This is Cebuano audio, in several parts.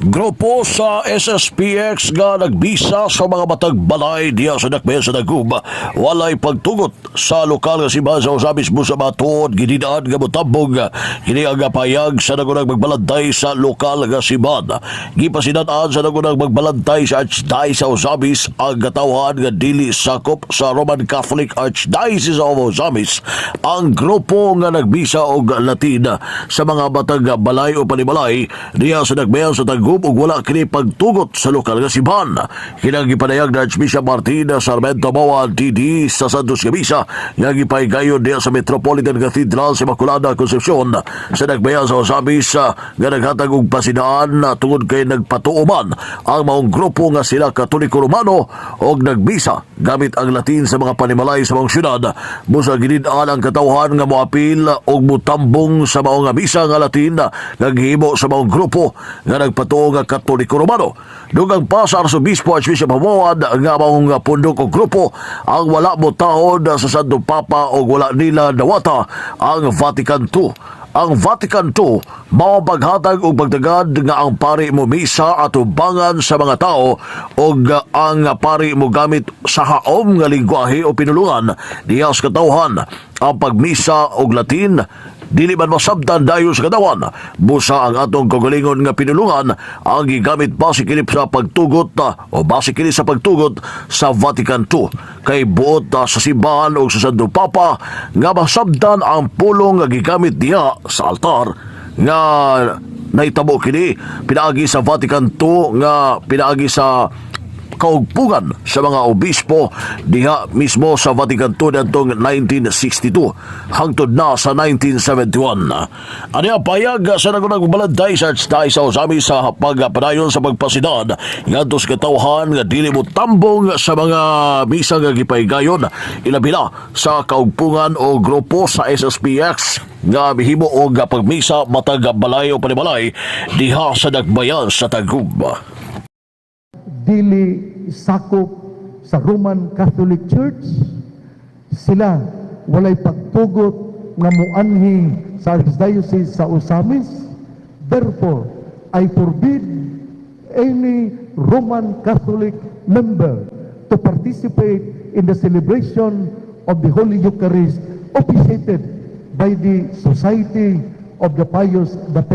Grupo sa SSPX nga nagbisa sa mga matag balay diya sa Dakbayan sa Tagum walay pagtugot sa lokal nga simbahan sa Ozamiz busa matuod gididaan nga motambong kini ang payag sa nagunang magbalantay sa lokal nga simbahan. Gipasinan-an sa nagunang magbalantay sa Archdiocese sa Ozamiz ang katawhan nga dili sakop sa Roman Catholic Archdiocese of Ozamiz ang grupo nga nagbisa og Latin sa mga matag balay o panimalay diya sa Dakbayan sa Tagum ug wala kini pagtugot sa lokal nga simbahan. Kini ang gipanayag ni Archbishop Martin Sarmento Moa DD sa Santos nga Misa nga gipahigayon diya sa Metropolitan Cathedral sa Immaculada Concepcion sa Dakbayan sa Ozamiz nga naghatag og pasidaan na tungod kay nagpatuo man ang maong grupo nga sila Katoliko Romano og nagbisa gamit ang Latin sa mga panimalay sa maong syudad, busa gidid-an ang katawhan nga moapil og mutambong sa maong nga misa nga Latin nga gihimo sa maong grupo nga nagpatuo nga Katoliko Romano. Dugang pa sa Arsobispo Archbishop Jumoad nga maong pundok og grupo ang wala mo taod sa Santo Papa og wala nila dawata ang Vatican II. Ang Vatican II mao paghatag og pagtagad nga ang pari mo misa atubangan sa mga tao og ang pari mo gamit sa haom nga lingwahe o pinulungan diha sa katawhan. Ang pagmisa og Latin dili man masabtan dayon sa katawan. Busa ang atong kaugalingon nga pinulungan ang gigamit base kini sa pagtugot o base kini sa pagtugot sa Vatican II. Kay buot sa simbahan o sa Santo Papa nga masabtan ang pulong nga gigamit diha sa altar nga nahitabo kini pinaagi sa Vatican II nga pinaagi sa kaugpungan sa mga obispo diha mismo sa Vatican II adtong 1962 hangtod na sa 1971. Ano ang payag sa nagunang balantay sa Archdiocese sa Ozamiz sa pagpadayon sa pagpasidan ngadto sa katawhan nga dili mo tambong sa mga misa nga gipahigayon, ilabi na sa kaugpungan o grupo sa SSPX nga mihimo og pagmisa matag balay o panimalay diha sa Dakbayan sa Tagum. Dili sakop sa Roman Catholic Church, sila walay pagtugot nga muanhi sa Archdiocese sa Ozamiz. Therefore, I forbid any Roman Catholic member to participate in the celebration of the Holy Eucharist officiated by the Society of the Pius X.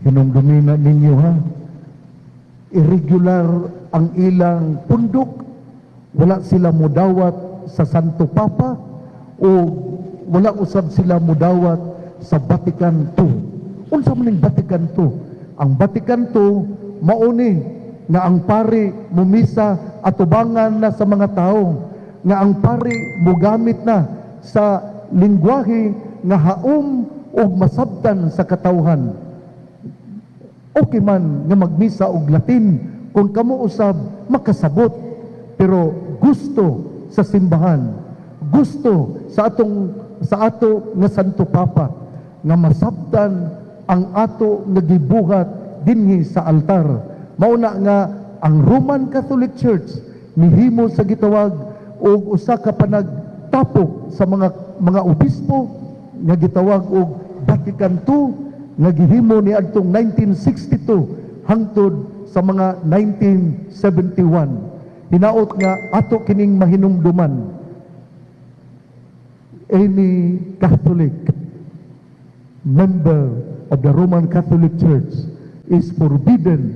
Hinumdumi na ninyo ha, irregular ang ilang pundok, wala sila mudawat sa Santo Papa o wala usab sila mudawat sa Vatican II. Unsa man ning Vatican II? Ang Vatican II mauni nga ang pari mumisa atubangan na sa mga tao, nga ang pari mugamit na sa lingwahe nga haom ug masabtan sa katawhan. Okay man nga magmisa og Latin kung kamo usab makasabot, pero gusto sa simbahan, gusto sa ato nga Santo Papa nga masabtan ang ato nga gibuhat dinhi sa altar. Mao na nga ang Roman Catholic Church nihimo sa gitawag og usa ka panagtapok sa mga obispo nga gitawag og Vatican II nga gihimo ni adtong 1962 hangtod sa mga 1971. Hinaot nga ato kining mahinumduman. Any Catholic member of the Roman Catholic Church is forbidden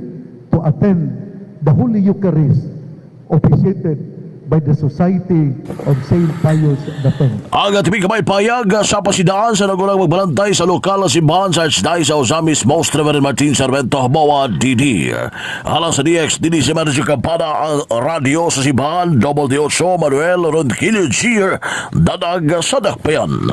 to attend the Holy Eucharist officiated by the Society of Saint Pius X. Ang atibing kamay payag sa pasidaan sa nagunang magbalantay sa lokal na simbahan sa Archdiocese sa Ozamiz, Most Reverend Martin Sarmento Jumoad DD. Alang sa DX, dinhi sa Radyo Kampana, ang radyo sa simbahan, Double D 8, Manuel Ronquillo Jr., Dadag sa Dakbayan.